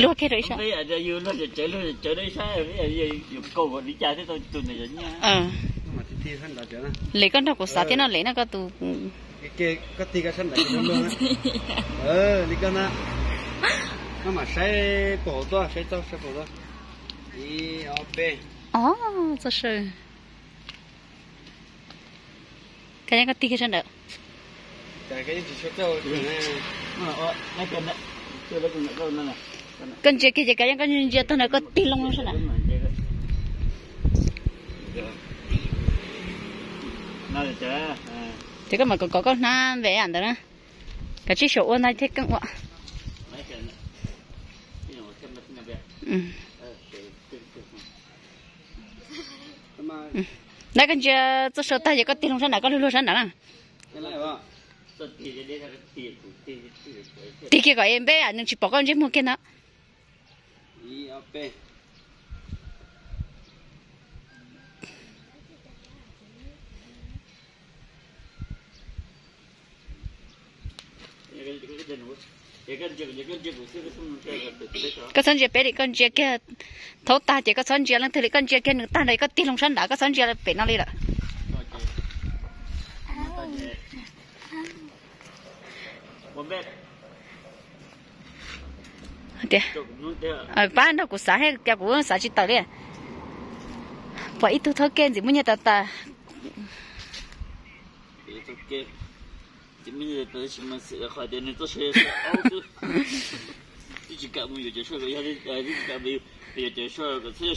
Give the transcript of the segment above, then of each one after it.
Luag kiag rau ib sab. Lwm koj nrog kuv xav thiab no, lwm no koj tus. Li koj na, koj mam saib pom tuaj, saib tau, saib pom tuaj. Ib ob peb. Txoj saw. Koj yeej koj tig kiag sab ntawd. Koj ntsia kiag ces koj yeej koj ntsia tag ntawd koj tig loo sab ntawd. Ces koj mam kom kom koj hnab npe ntawd na. Kav tsij xyaum ua ntag thiaj keej ua. Ntawd koj ntsia txoj saw tag ces koj tig loo sab nrad, koj luag luag sab nrad na. Tig kiag kom npeb nws tsis pom koj ntsej muag kiag ntag. Koj txhob ntsia peb li, koj ntsia kiag thaub tag ces koj txhob ntsia leej twg li, koj ntsia kiag nws tag nrho koj tig loo sab nrad, koj txhob ntsia pem no li lawm. Tias pab nrog kuv xav thiab, cas kuv xav tsis tawm li. Pom ib tug thaub kej ntxim muaj nyiaj tas tas. Tsis kam mus yuav cov soj, yog tsis kam mus yuav cov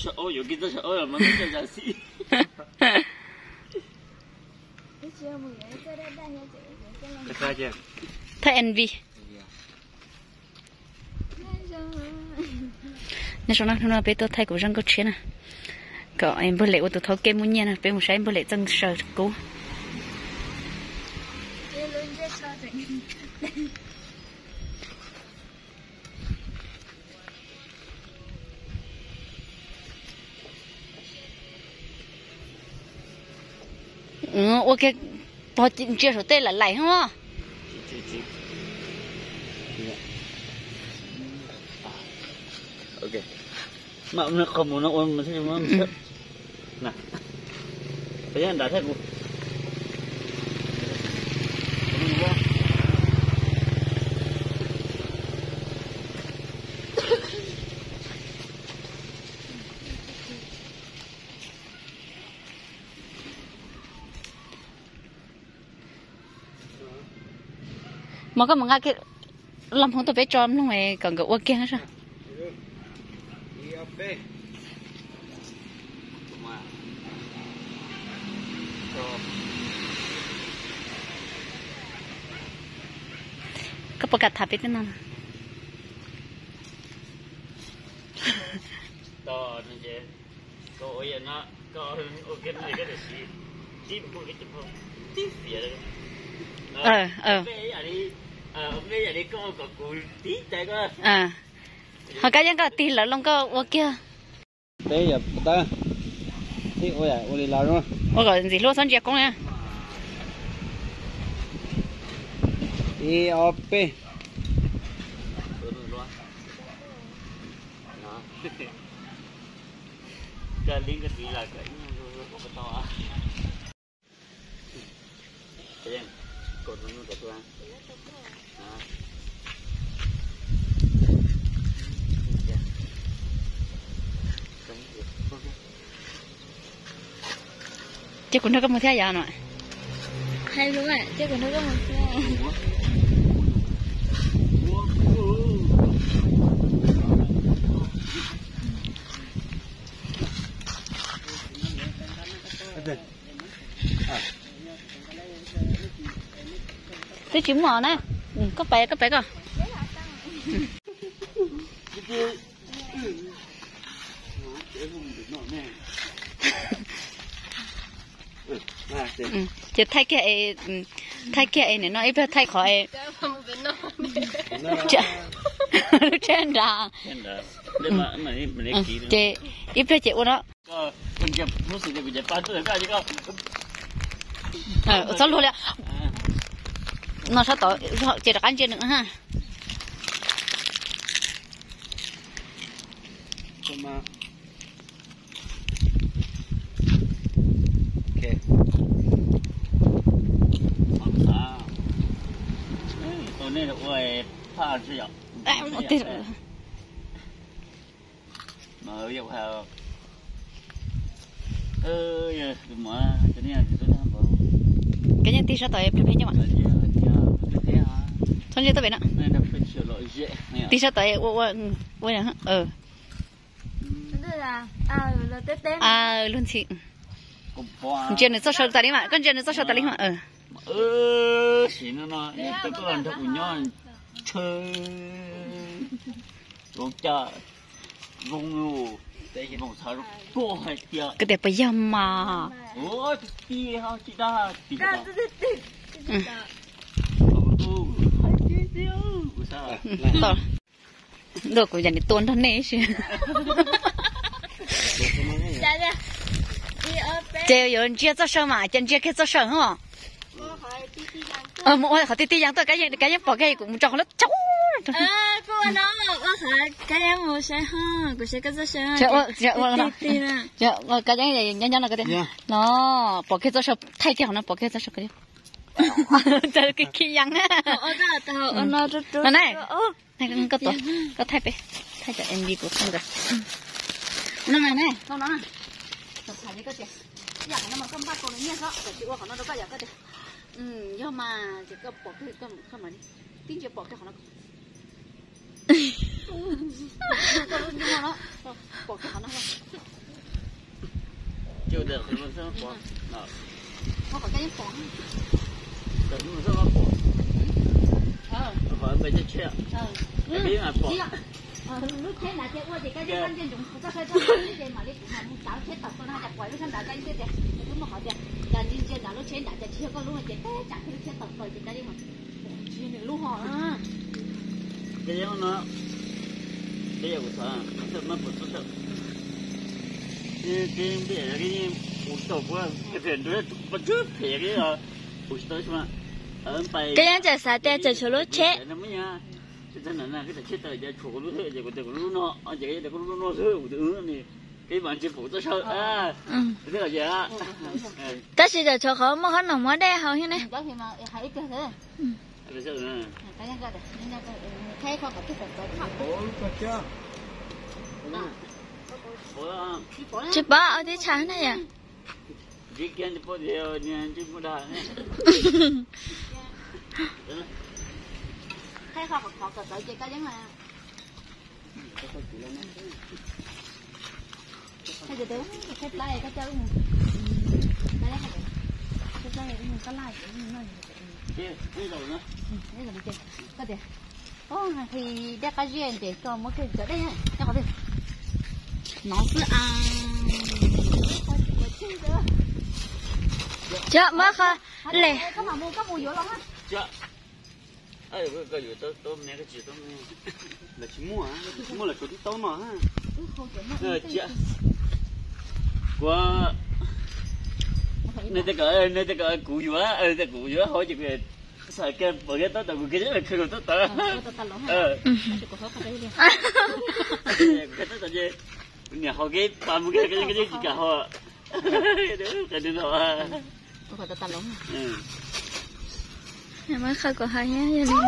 soj aub, yuav kiag txoj soj aub mas muaj coj zam xij. Thaj N V. Nyob zoo na, hnub no peb tuaj thaij kuv zaj nkauj tshiab na, kom npawg Lem ua tus thaub kej muaj nyiaj na, peb mus saib npawg Lem txoj saw kub. Ua kiag pog ntsia saum tej lam laim hos. Qhov mus no ua thiaj nrad thiab kuv. Mas koj mus nqa kiag loj hmoov tuaj peb tso mloog kom nkawd ua kiag. Koj puas kam tham peb tej no? Ho koj yeej koj tig lawv loo koj ua kiag. Peb yog tawb, ua li los ua kom ntxim hlub txhob ntsia koob na. Ib ob peb. Ces kuv nrog koj mus thiab yom no. Hais lus, ces kuv nrog koj mus thiab. Twb tsis muaj na. Koj pais, koj pais koj. Ces thaij kiag, thaij kiag es nim no ib pliag thaij qhov es lub tsheb nrad. Ces ib pliag ces ua no. Txhob luag li. No sab tod ces rov qab ntsia nws ha. Koj yeej tig sab tod phem phem nyob mas. Txhob ntsia tuaj pem no. Tig sab tod ua ua ua. Luag ntxhi. Ntsia nws txoj saw tas li mas, koj ntsia nws txoj saw tas li mas. Koj tias puas yog mas. Ntuj, kuv yam li tua nrog nej si. Ces yuav ntsia txoj saw mas, ces ntsia kiag txoj saw os. Mus ua qhov ti ti yas tuaj, kab yeeb pom kiag kuv mus tso qhov lub tsaub. Kab yeeb nyob nyob no, kab yeeb no, pom kiag txoj saw, thaij kiag qhov no, pom kiag txoj saw. Txawm kis khi yas na. Koj thaij peb, thaij cov M V kuv thaij ntawd. No mas ne, no no, thaij li koj tias, yam qhov no mas koj npaj tau nyiaj xwb, tsis ua qhov no rau koj yom, koj tias yog mas ces koj pom kiag, koj mam li tib ntsia pom kiag qhov no. Pom kiag qhov no. Lub tsheb ntawd ces ua ces kab yeeb npaj ntsia ntsoov kuv txoj saw txog ces mam li kuv mam mus tsav lub tsheb tawm plaws no ces pom lub tsheb ntawd kab yeeb thiaj tias, kuv twb muaj qhov tias yog ntsia ntsia ntawm lub tsheb ntawd ces tsis yog koj lub no ces teb tsam kiag lub tsheb tawm plaws ces kab yeeb mas tsis yog nws lub ho. Kab yeeb no, kab yeeb kuv xav, xav mas puas txoj saw. Kab yeeb kuv tau puas phem phem nrog pos tsawg phem li os. Kuv tsis tau xav mas. Kab yeeb tseem xav tias tseem tshuav lub tsheb. Tsis tag na, koj tseem tsheb tawm ces tshuav kuv lub xwb ces kuv tias kuv lub no ces koj tias koj lub no xwb, kuv tias ni, kab yeeb mas ntsia pom txoj saw. Tab sis tseem tshuav qhov muaj qhob noom muab dej haus thiab ne. Tsis pom tib tshaj na yom. Dej qab zib ces koj muab kiag cov dej nyob qhov twg no xwb a. Cov muab qhov le. Kuv, nej tej kom, nej tej kom kuv yuav, kuv yuav hauv ces kuv xav kiag pom kiag tab tom kuv kiag khwv tab tom. Kuv kiag tab tom ces niam hauv kev pas mus kiag, tsis kam hauv. Qe no. Muab qhov kom hais yog li.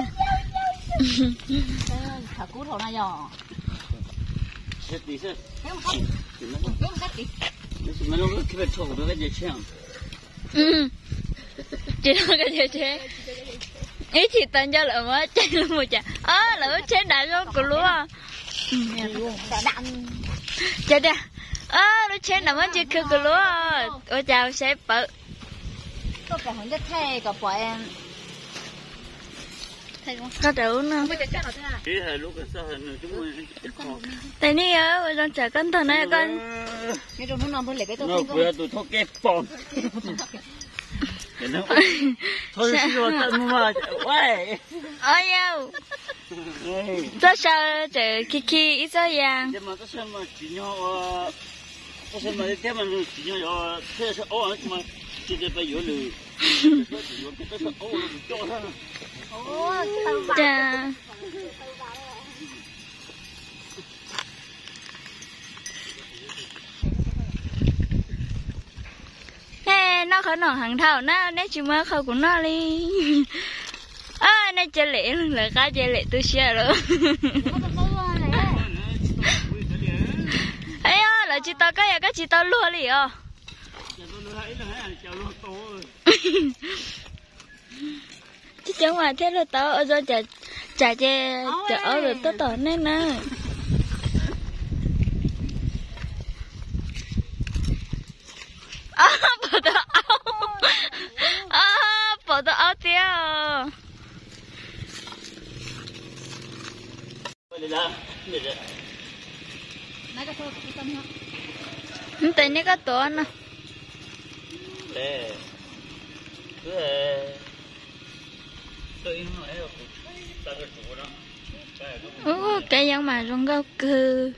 Ces no koj ces tsheb, ib chim tau nco lawm muab cais los mus cas, o, lawv lub tsheb dav zoo kuv lub. Ces tias, o, lub tsheb dav muab ntsia khwv kuv lub, ua cas saib pawv. Koj rawv no. Tes nej ua zoo tsam koj ntog na koj. Txoj saw tseem khi khi ib txoj yas. Cas qhov no heev dhau na, neb tsis muab qhov kuv noj li. Nej cia lem, lawv qab ces lem tu siab lawm. Yog lawv tsis tau koj, yog koj tsis tau luag li os. Cov coob mas thiaj luag tau, ua zoo tsam ces cov aub lawv tuaj tom nej na. Pom tau aub, pom tau aub tiag. Tes nej koj tuav no. Ub, kev yeeb mas zoo nkauj kawg.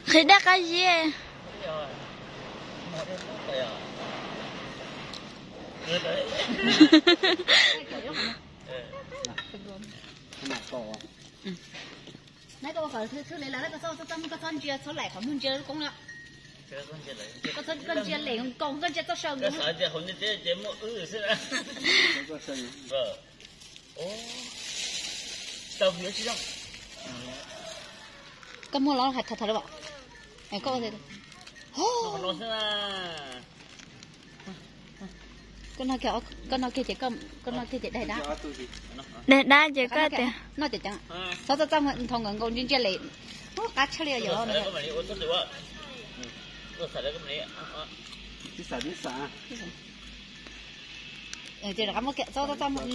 Qhib dej qab zib. Neb koj ua kom thwj thwj li lawm, koj txhob ntsia txhob laim qhov muag ntsia lub koob na. Koj ntsia lem nkaus, koj ntsia txoj saw nkaus. Koj muag los hais tham tham li as. Koj koj noj kiag ces, koj noj kiag ces daig dab. Daig dab ces koj tias noj ces ceev. Txhob txaj txaj muag, nthos nkaus nkaus ntsia ntsia lem. Qab tshaj li yog. Ces rov qab muab kiag, txhob txaj txaj muag,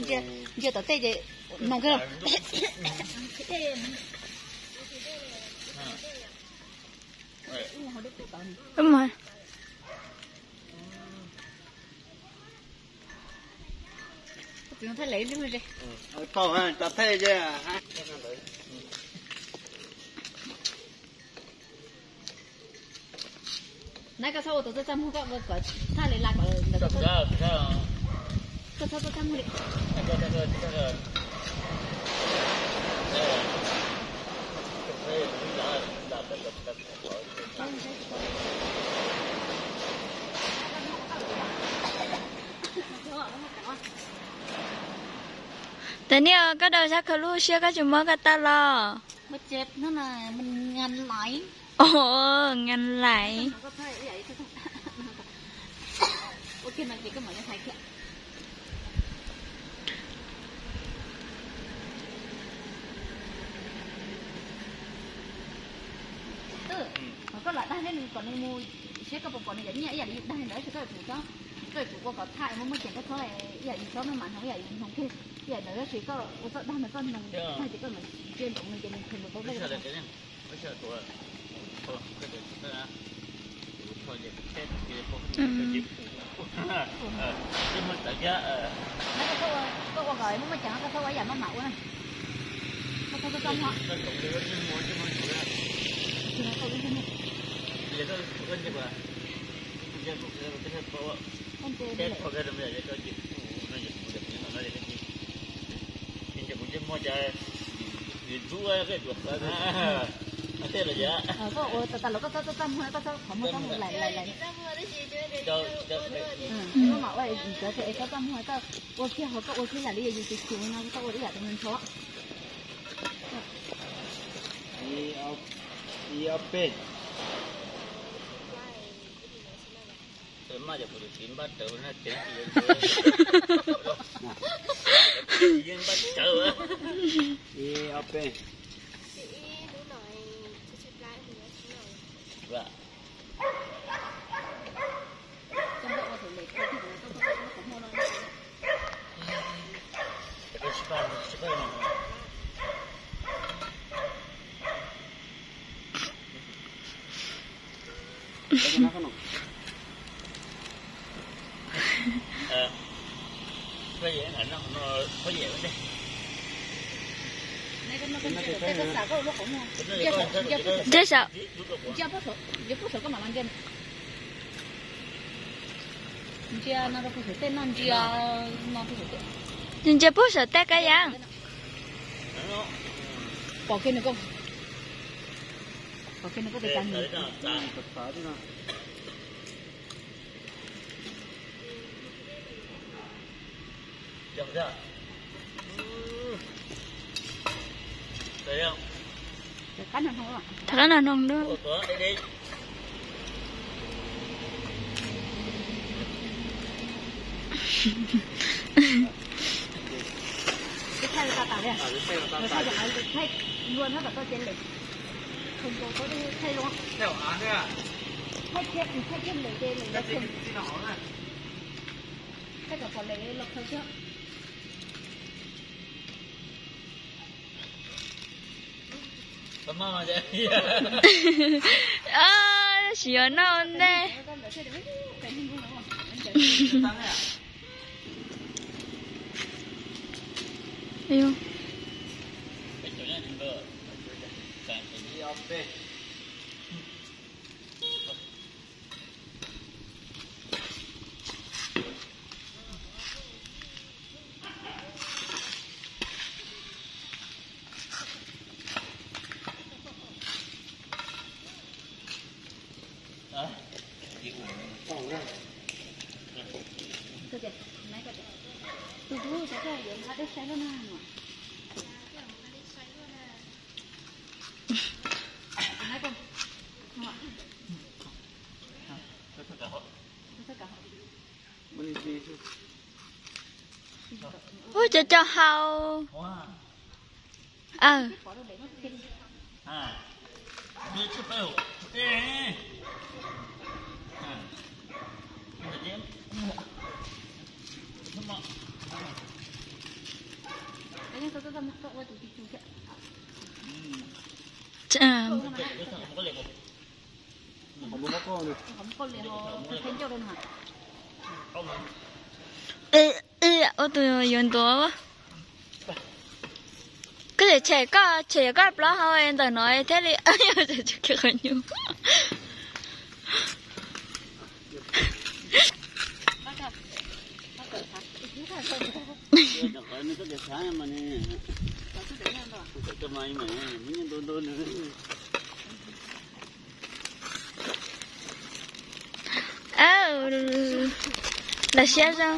ntsia tom tej ces noo kiag los. Neb koj txhob ua tus txaj txaj muag, koj ua kom thaj li las kom ntawd. Koj txhob txaj txaj muag li. Tes niaj koj daus sab khawv lub siab koj tsis muab koj tau los. Ngan lais. Koj lam dag nej kom nws mus seb koj puas pom nws cov nyiaj ib yam li yus dag ntawd, koj yuav tsum, koj yuav tsum ua kom thaj muab muab ceev koj txhob ib yam yus txhob maj mam hnoos ib yam yus hnoos kiag ib yam ntawd, tab sis koj ua txoj dag ntawd koj hnoos tag ces koj mam ntsia npaum nws ces nws kheev mus tau koj. Koj ua kom muaj muaj ceev koj txhob ua ib yam maj mam ua na. Koj txhob txaj txaj muag. Koj ua tas tas los koj txhob txaj txaj muag, koj txhob qhov muag txhob mus laim laim laim. Maj mam ua, txhob txaj muag, koj ua kiag ho koj ua kiag yam li yus tus xyum no, koj ua ib yam tus ntho. Ib ob peb. Ib ob peb. Ntsia saum. Ntsia puag saum tej koj yam. Pom kiag nws koj, pom kiag nws koj tes taw nws. Rov qab nrog noog dua. Sim yuav noj ntej. Ua cov cov hau. Ua tus yuav ntuav. Koj tshem, tshem koj plaub hau ntawm no thiaj li qhov nyuj. Lawv siab zoo.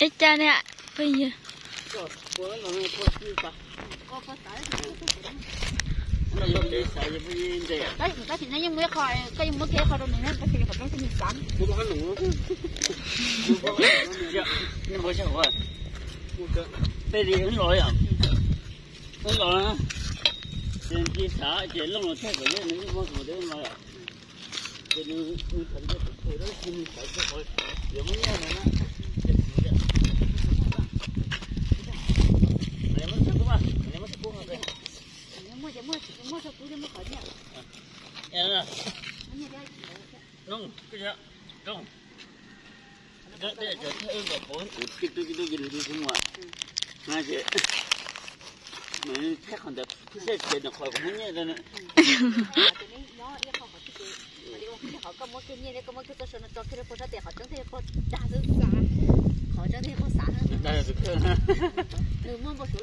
Ib ca ne, phooj ywg. Tab sis yeej muaj ib qho, koj yeej muab kiag ib qho rau nws, tab sis qhov tseeb xwb nws xav. Peb li wb los, wb los, ces nti xav ces Looj los thaij kom nws muab tus mus de los yom. Ces nws, nws tham nrog tus phem dab tsi nws xav txog qhov yuav muab nyiaj ntawd na. Looj, Looj. Tib tug tib tug ces nws tsis muaj. Thaij qhov ntawd, thaij qhov muab nyiaj ntawd.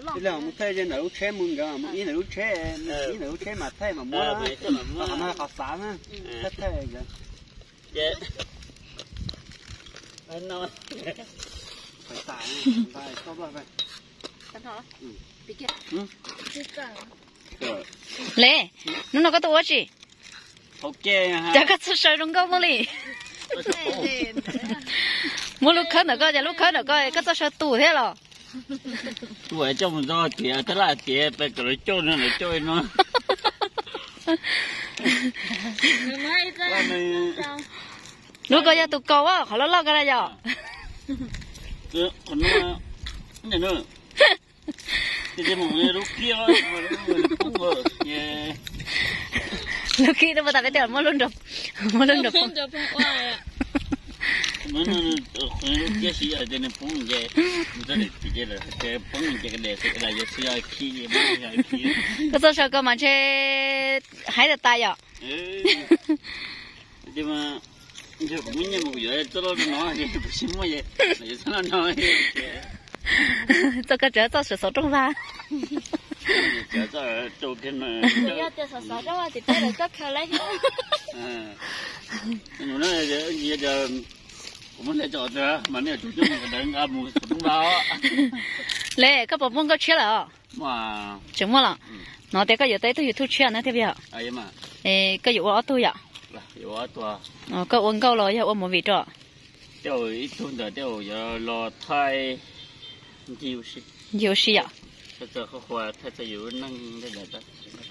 Ib leeg mus thaij ze ntawm lub tsheb mus nkawd, mus ib ntawm lub tsheb, ib ntawm lub tsheb mas thaij mas muab, qhov no qhov xav na, thaij thaij nkawd. Le, hnub no koj tuaj ua tsi? Cas koj txoj saw zoo nkauj muaj li. Muab lub khawb ntawm koj, cas lub khawb ntawm koj, koj txoj saw tus thiab los? Tus coj mus txog tias tab laj tias peb kom lawv coj no, lawv coj no. Lub ko yog tus kaus, qhov loj loj ko na yog. Lub kib no tas peb tias muab lub nrog, muab lub nrog poob. Koj txoj saw ko mas ntshe haib tas tas yom. Yog kuv muaj nyiaj mas kuv yuav txoj loj no, kuv tsis muaj es yuav txoj loj no. Txoj koj tseem txoj xov rooj vag. Yog tias xov xov rooj vag tim peb lawv txoj khaws lawm. Kuv muab hle tso mas nej yuav tsum coj mus daws nqa mus xov rooj vag. Le, koj puas muaj nkauj tshiab lawm? Tseem muaj los? Hnov tias koj yuav tau ib tug YouTube tshiab na thiab yom? Koj yuav ua ob tug yom? Koj ua nkauj los yog ua movie rau? Ncig ua si yom?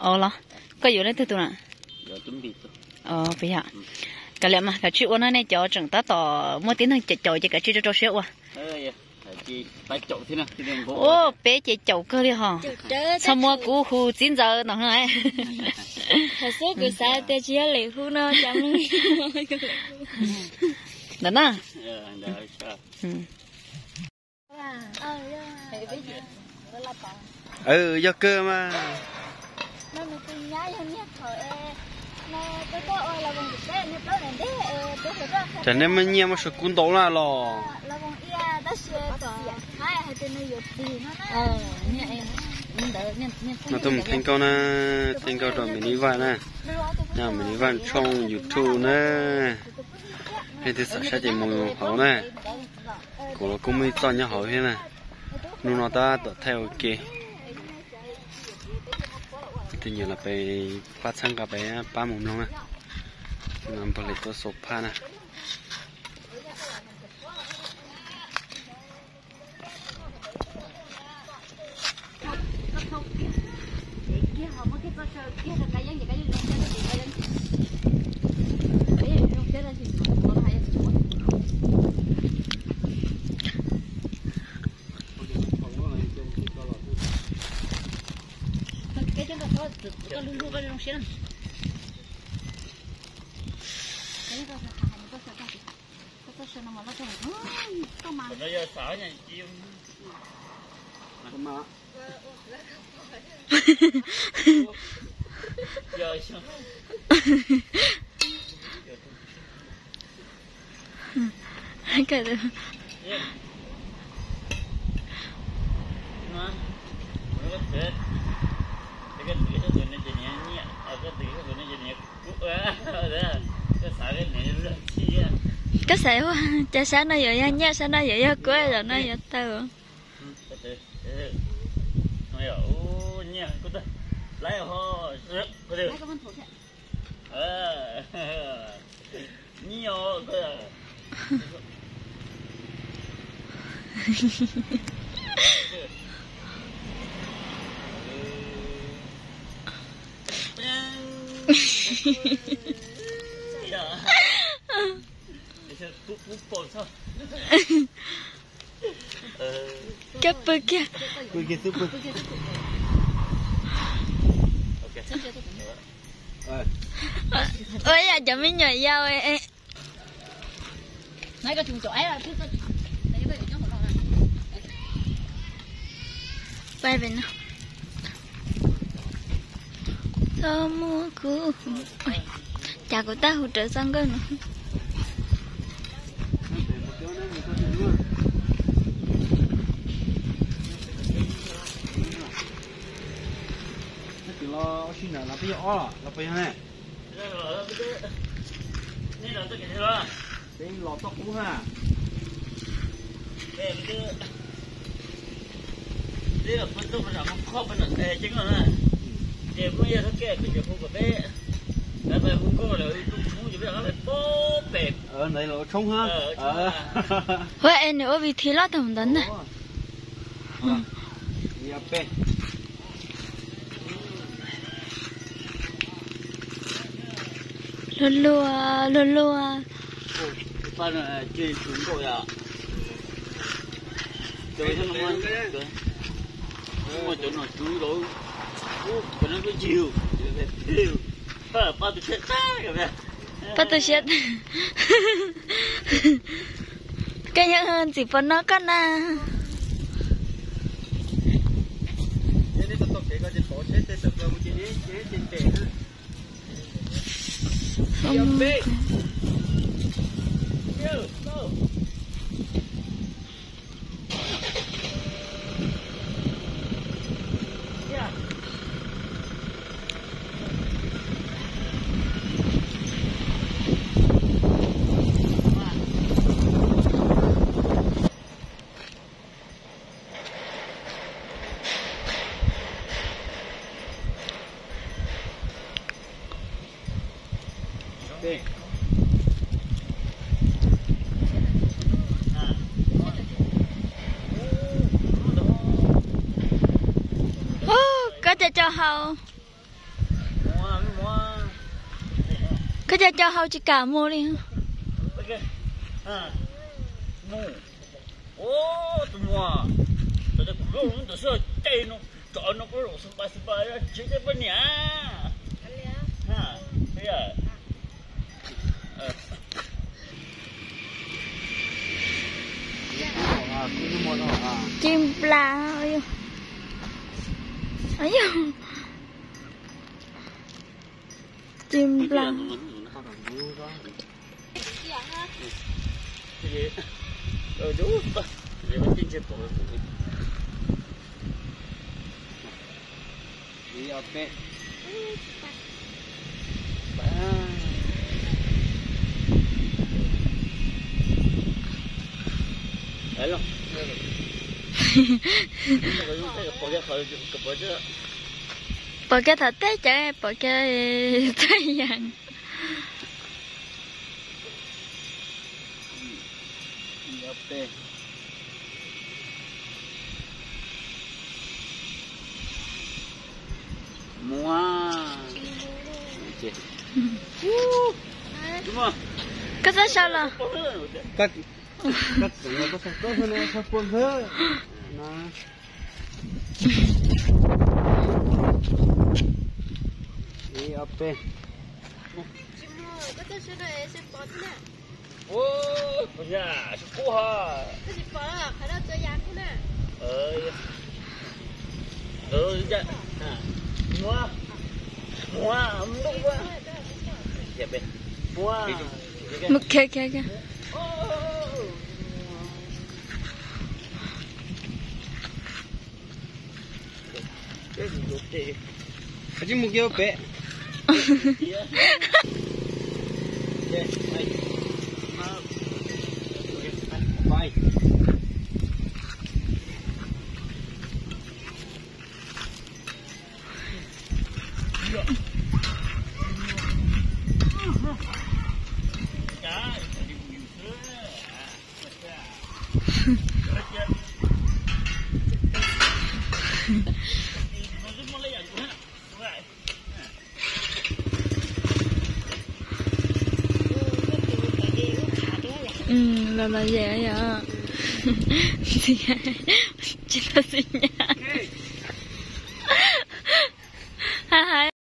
Os los, koj yuav leej twg tus na? Puas yog? Kav liam mas kav tsij ua no, nej cov tseem tab tom muaj tib neeg caum ces kav tsij rau rau siab ua. Ua peb ces caum kawg li hos. Txhob muab kuv hu txiv ntxawm no. Thaum xub kuv xav tias tsis yog lem hu no cas. Ntawm na. Yog kawg mas. Tsam nej muaj nyiaj muaj suav kub ntau na los. No tuaj mus theej nkauj na, theej nkauj rau Mim Lis Vaj na, nyob Mim Lis Vaj tshooj YouTube na. Leej twg xav saib ces mus hauv na. Kuv los kuj muaj ib txoj nyob hauv thiab na. Hnub no tab tom thaij ua ke. Leej twg nyiam los peb pab txhawb nqa peb pab mus mloog na. Npawg Lis tuaj xua phaj na. Koj xav ua cas sab no yuav yog nyiaj, sab no yuav yog kub, zaum no yuav tawg? Koj pw kiag. Ua yam cov me nyuam yaus. Pais pem no. Txhob muab kuv, cas kuv tab hu rawv txoj nkauj no. Ua es nws ua vim thi loj tag ntawd na. Luag luag, luag luag. Pab tu siab. Koj nyob ntxim pos no koj na. Ub, koj cov cau hau, koj cov cau hau tsis kam mus li. Ci nplas, ci nplas. Pom kiag thaum teb ces pom kiag txhua yam. Koj txhob sau los. Mus khiav khiav khiav. Koj tsis mus kiag pem. Los los yam yom. Tsis tau xis nyas.